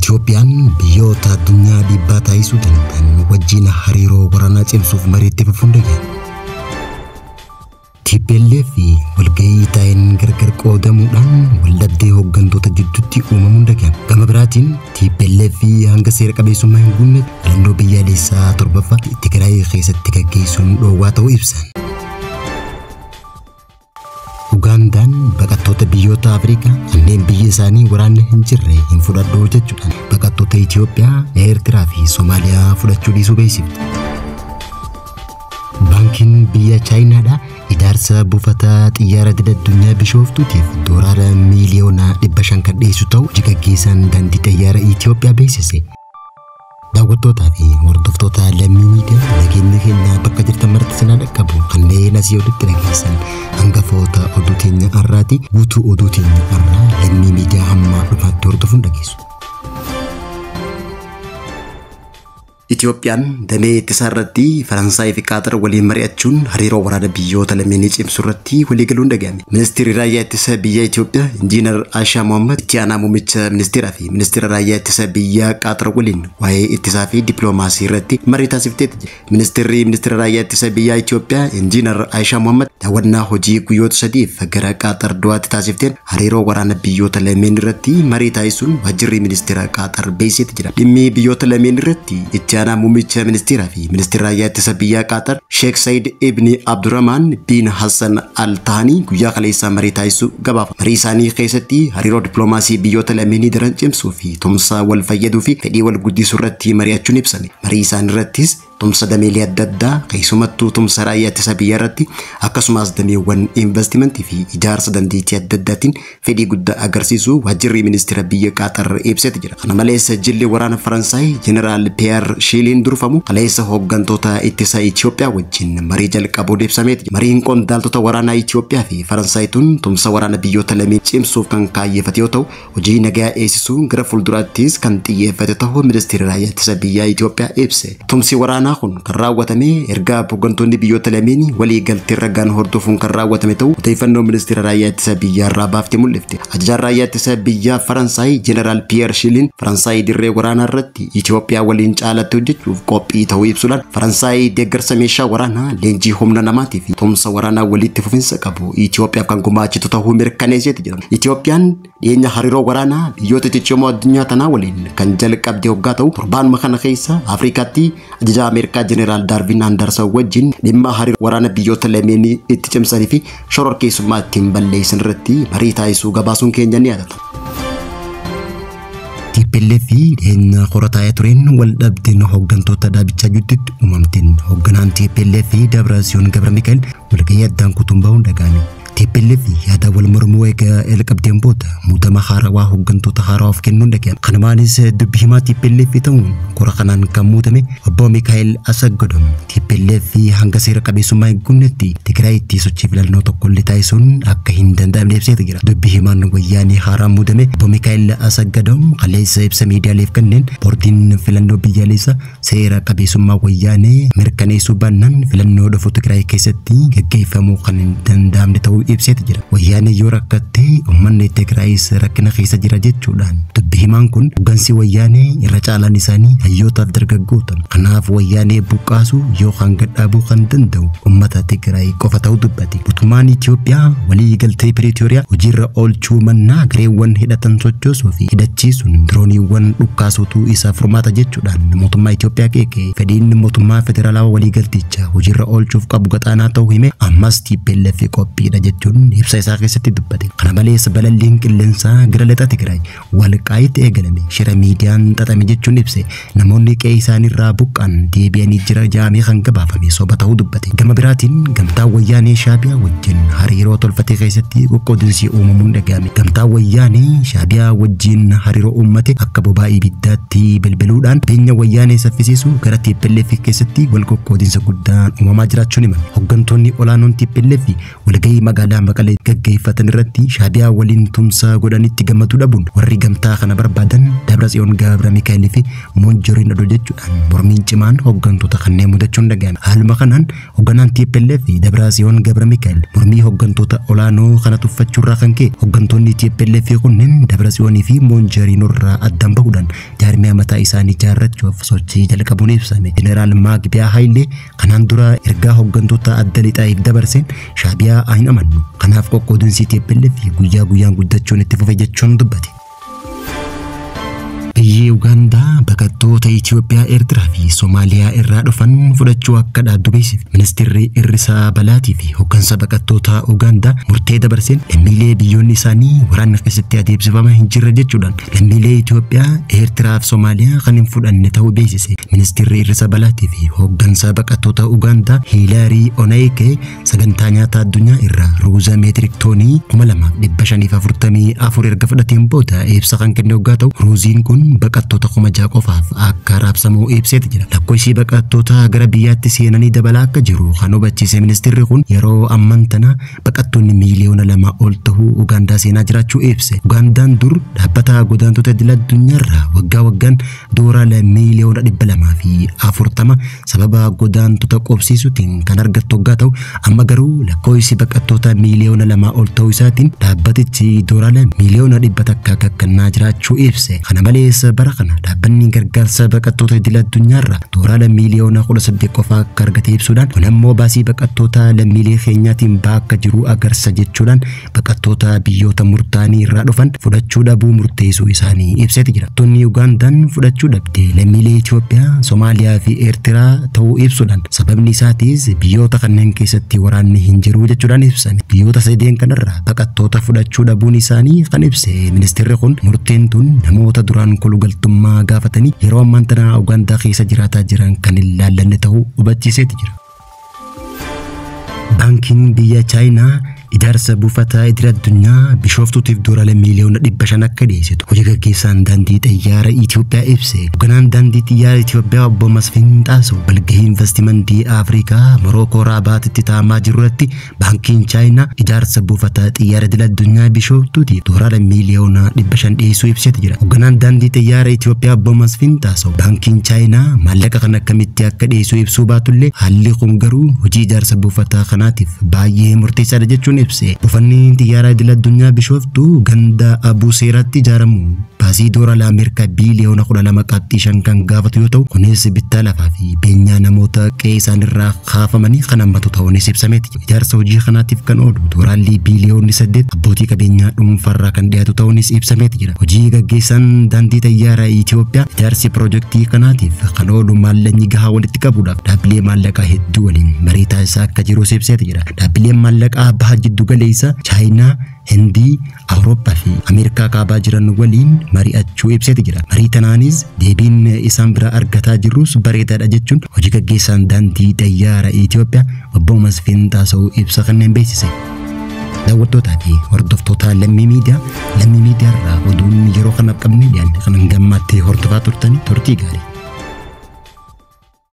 Itoophiyaan biyyoota addunyaa dhiibbaa taasisuu danda'an wajjin hariiroo waraanaa cimsuuf mariitti fufuun dhaga'ame. TPLF walgahii taa'een gargar qoodamuudhaan waldhabdee hooggantoota jidduutti uumamuun dhaga'ame. Gama biraatiin TPLF hanga seera qabeessummaa hin guunne filannoo biyyaalessaa torbaffaa Tigraay keessatti gaggeessuun dhoowwaa ta'uu ibsan. Ugaandaan baqattoota biyyoota Afrikaa kanneen biyya isaanii waraanni hin jirre hin fudhadhu jechuudhaan baqattoota Itoophiyaa, Eertiraa fi Somaaliyaa fudhachuu dhiisuu beeksifte. Baankiin biyya Chaayinaadhaa ijaarsa buufata xiyyaara idil addunyaa Bishooftuutiif doolaara miiliyoona 500 kan dhiyeessu ta'uu hojii gaggeessaan daandii xiyyaara Itoophiyaa beeksise. Daawwattootaa fi hordoftoota lammii miidiyaa nageenya keenya bakka jirtan marti sinaa dhaqqabu kanneen asii olitti dhageessan hangafoota oduu teenya har'aati. Guutuu oduu teenya har'aa lammii miidiyaa hamma dhufaatti hordofuun dhageessu. Itoophiyaan damee ittisaa irratti Faransaayii fi Qaaxar waliin mari'achuun hariiroo waraana biyyoota lameenii cimsuu irratti waliigaluun dhaga'ame. Ministeerri raayyaa ittisa biyya Itoophiyaa Injiinar Aashaa Mohammad itti aanaa muummicha ministeeraa fi ministeera raayyaa ittisa biyya Qaaxar waliin waa'ee ittisaa fi dippiloomaasii irratti marii taasifteetti. Ministeerri ministeera raayyaa ittisa biyya Itoophiyaa Injiinar Aashaa Mohammad daawwannaa hojii guyyoota sadiif gara Qaaxar Dohaatti taasifteen hariiroo waraana biyyoota lameen irratti marii taasisuun waajjirri ministeera Qaaxar beeksiseeti jira. Dhimmi biyyoota lameen irratti itti aanaa muummicha ministeeraa fi ministeera raayyaa ittisa biyyaa Qaaxar Sheek Said Ibni Abdurrahman bin Hassan Al Thani guyyaa kaleessaa marii taasisuu gabaafa. Marii isaanii keessatti hariiroo dippiloomaasii biyyoota lameenii daran cimsuu fi tumsa wal fayyaduu fi fedhii wal guddisuu irratti mari'achuun ibsame. Marii isaanii irrattis tumsa dameelee adda addaa keessumattuu tumsa raayyaa ittisa biyyaa irratti akkasumas dameewwan investimentii fi ijaarsa dandeettii adda addaatiin fedhii guddaa agarsiisu waajjirri ministeera biyya Qaaxar ibseeti jira. Kana malees jilli waraana Faransaay Jeneraal Piyeer Shiiliin durfamu kaleessa hooggantoota ittisa Itoophiyaa wajjin marii jalqabuun ibsameeti jira. Mariin qondaaltota waraanaa Itoophiyaa fi Faransaay tun tumsa waraana biyyoota lameen cimsuuf kan kaayyeffate yoo ta'u hojii nagaa eegsisuun gara fuulduraattis kan xiyyeeffate ta'uu ministeerri raayyaa ittisa biyyaa Itoophiyaa ibse. Tumsi waraanaa kun kan raawwatame ergaa hooggantoonni biyyoota lameenii walii galtee ragaan hordofuun kan raawwatame ta'uu odeeffannoo ministeera raayyaa ittisa biyyaa irraa baaftee mul'ifte. Ajajaan raayyaa ittisa biyyaa Faransaay Jeneraal Piyeer Shiliin Faransaay dirree waraanaa irratti Itoophiyaa waliin caalatti hojjechuuf qophii ta'uu ibsuudhaan Faransaay deeggarsa meeshaa waraanaa, leenjii humna namaatii fi tumsa waraanaa walitti fufinsa qabu Itoophiyaaf kan gumaachitu ta'uu mirkaneesseeti jira. Itoophiyaan dhiyeenya hariiroo waraanaa biyyoota ciccimoo addunyaa tanaa waliin kan jalqabde hoggaa ta'u torbaanuma kana keessa Afrikaatti ajajaa Ameerikaa Jeneraal Daarvin Andarsan wajjin dhimma hariiroo waraana biyyoota lameenii itti cimsanii fi shororkeessummaa ittiin balleessan irratti marii taasisuu gabaasuun keenya ni yaadatama. TPLF dhiyeenya qorataa'ee tureen wal dhabdeen hooggantoota dhaabichaa gidduutti uumamteen hoogganaan TPLF Dabratsiyoon Gabra Mikaa'el walgahii addaan kutuun bahuun dhaga'ame. TPLF yaada wal mormuu eega jalqabdeen booda muudama haarawaa hooggantoota haarawaaf kennuun dhaga'ame. Kanumaanis dubbi himaa TPLF ta'uun kora kanaan kan muudame obbo Mikaa'el Asaggodom TPLF hanga seera qabeessummaa hin guunnetti Tigraayitti sochii filannoo tokkollee taasisuun akka hin danda'amne ibseeti jira. Dubbi himaan wayyaanee haaraan muudame obbo Mikaa'el Asaggodom kaleessa ibsa miidiyaaleef kenneen boordiin filannoo biyyaalessaa seera qabeessummaa wayyaanee mirkaneessuu baannaan filannoo dhufu Tigraay keessatti gaggeeffamuu kan hin danda'amne ta'uu ibseeti jira. Wayyaanee yoo rakkatte uummanni Tigraayis rakkina keessa jira jechuudhaan dubbi himaan kun hooggansi wayyaanee irra caalaan isaanii hayyootaaf dargaggoota. Kanaaf wayyaanee buqqaasuu yookaan gadhaabuu kan danda'u uummata Tigraay qofa ta'uu dubbate. Mootummaan Itoophiyaa walii galtee Piriitooriyaa hojiirra oolchuu mannaa gareewwan hidhatan sochoosuu fi hidhachiisuun dirooniiwwan dhukkaasuutu isaa furmaata jechuudhaan mootummaa Itoophiyaa qeeqe. Fedhiin mootummaa federaalaa walii galticha hojiirra oolchuuf qabu gaxaanaa ta'uu hime ammas TPLF qophiidha jechuun ibsa isaa keessatti dubbate. Kana malees balalliin qilleensaa gara lixa Tigraay walqaayitti eegalame shira miidiyaan xaxame jechuun ibse. Namoonni qe'ee isaaniirraa buqqaan deebi'anii jira jaamee kan gabaafame soba ta'uu dubbate. Gama biraatiin gamtaa wayyaanee Shaabiyaa wajjin hariiroo tolfatee keessatti qoqqoodinsi uumamuun dhaga'ame. Gamtaa wayyaanee Shaabiyaa wajjin hariiroo uummate akka bobaa ibiddaatti bilbiluudhaan beenya wayyaanee saffisiisu gara TPLF keessatti wal qoqqoodinsa guddaan uumamaa jiraachuun himame. Hooggantoonni olaanoon TPLF walgahii magaalaa Maqalee gaggeeffatan irratti Shaabiyaa waliin tumsa godhanitti gammachuu dhabuun warri gamtaa kana barbaadan Dabratsiyoon Gabra Mikaa'el fi Moonjoriin Odoo jechuudhaan mormiin cimaan hooggantoota kanneen mudachuun dhaga'ame. dhagahame. Haaluma kanaan hoogganaan TPLF Dabratsiyoon Gabra Mikaa'el mormii hooggantoota olaanoo kana tuffachuurraa kan ka'e hooggantoonni TPLF kunneen Dabratsiyoonii fi Moonjeriinoo irraa addaan bahuudhaan jaarmiyaa mataa isaanii ijaarrachuuf sochii jalqabuun ibsame. Jeneraal Maagbiyaa Hayilee kanaan dura ergaa hooggantoota adda lixaaf dabarseen Shaabiyaa hin amannu, kanaaf qoqqoodinsi TPLF guyyaa guyyaan guddachuun itti fufe jechuun dubbate. Biyyi Ugaandaa baqattoota Itoophiyaa, Eertiraa fi Somaaliyaa irraa dhufan fudhachuu akka dhaabdu beeksifte. Ministeerri Hir'isaa Balaatii fi hooggansa baqattoota Ugaandaa murtee dabarseen lammiilee biyyoonni isaanii waraana keessatti adeemsifamaa hin jirre jechuudhaan lammiilee Itoophiyaa, Eertiraa fi Somaaliyaa kan hin fudhanne ta'uu beeksise. Ministeerri Hir'isa Balaatii fi hooggansa baqattoota Ugaandaa Hiilaarii Onayike sagantaa nyaataa addunyaa irraa ruuza meetirik toonii 2544 erga fudhateen booda ibsa kan kenne hoggaa ta'u, ruuziin kun baqattoota 6,000 qofaaf akka raabsamu ibseeti jira. Lakkoofsi baqattoota gara biyyaatti seenanii dabalaa akka jiru kan hubachiise ministeerri kun yeroo amman tana baqattoonni miiliyoona 2 ol ta'uu Ugaandaa seenaa jiraachuu ibse. Ugaandaan dur dhaabbata godaantota idil addunyaarraa waggaa waggaan doolaara miiliyoona 240 sababa godaantota qubsiisuutiin kan argattu hoggaa ta'u, amma garuu lakkoofsi baqattoota miiliyoona 2 ol ta'uu isaatiin dhaabbatichi doolaara miiliyoona 100 akka kennaa jiraachuu ibse. Kana malees bara kana dhaabbanni gargaarsa baqattoota idil addunyaarraa doolaara miiliyoona 18 qofa akka argate ibsuudhaan, kun ammoo baasii baqattoota lammiilee keenyaatiin ba'aa akka jiru agarsiisa jechuudhaan baqattoota biyyoota murtaa'anii irraa dhufan fudhachuu dhabuu murteessuu isaanii ibseeti jira. Baqattoonni Ugaandaan fudhachuu dhabde lammiilee Itoophiyaa, Somaaliyaa fi Eertiraa ta'uu ibsuudhaan sababni isaatiis biyyoota kanneen keessatti waraanni hin jiru jechuudhaan ibsame. Biyyoota sadeen kanarraa baqattoota fudhachuu dhabuun isaanii kan ibse ministeerri kun murteen tun namoota duraan kolugaltummaa gaafatanii yeroo ammaan tana Ugaandaa keessa jiraataa jiran kan hin laallanne ta'uu hubachiiseeti jira. Baankiin biyya Chaayinaa ijaarsa buufata idil addunyaa Bishooftuutiif doolaara miiliyoona 500 akka dhiyeessitu hojii gaggeessaan daandii xiyyaara Itoophiyaa ibse. Hoogganaan daandii xiyyaara Itoophiyaa obbo Masfin Xaasoo walgahii investimentii Afrikaa Morookoo Raabaatitti taa'amaa jiru irratti baankiin Chaayinaa ijaarsa buufata xiyyaara idil addunyaa Bishooftuutiif doolaara miiliyoona 500 dhiyeessuu ibseeti jira. Hoogganaan daandii xiyyaara Itoophiyaa obbo Masfin Xaasoo baankiin Chaayinaa maallaqa kana akkamitti akka dhiyeessuu ibsuu baatullee haalli kun garuu hojii ijaarsa buufata kanaatiif baay'ee murteessaadha jechuun ibse. Buufanni xiyyaara idil addunyaa Bishooftuu ganda Abuu Seeraatti ijaaramu baasii doolaara Ameerikaa biiliyoona 12.5 kan gaafatu yoo ta'u, kunis bittaa lafaa fi beenyaa namoota qe'ee isaanirraa kaafamanii kan hammatu ta'uunis ibsameeti. Ijaarsa hojii kanaatiif kan oolu doolaarri biiliyoonni 8 abbootii qabeenyaa dhuunfaarraa kan dhiyaatu ta'uunis ibsameeti jira. Hojii gaggeessaan daandii xiyyaara Itoophiyaa ijaarsi piroojeektii kanaatiif kan oolu maallaqni gahaa walitti qabuudhaaf dhaabbilee maallaqaa hedduu waliin marii taasisaa akka jirus ibseeti jira. Dhaabbileen maallaqaa baha jiddu galeessa Chaayinaa, Hindii, Awurooppaa fi Ameerikaa kaabaa jiran waliin mari'achuu ibseeti jira. Marii tanaanis deebiin isaan biraa argataa jirrus bareedaadha jechuun hojii gaggeessaan daandii xiyyaara Itoophiyaa obbo Masfin Xaasoo ibsa kanneen beeksise. Daawwattootaa fi hordoftoota Lammii Miidiyaa, Lammii Miidiyaa irraa oduun yeroo kanaaf qabne dhiyaanne kanan gammattee hordofaa turtanii turtii gaarii.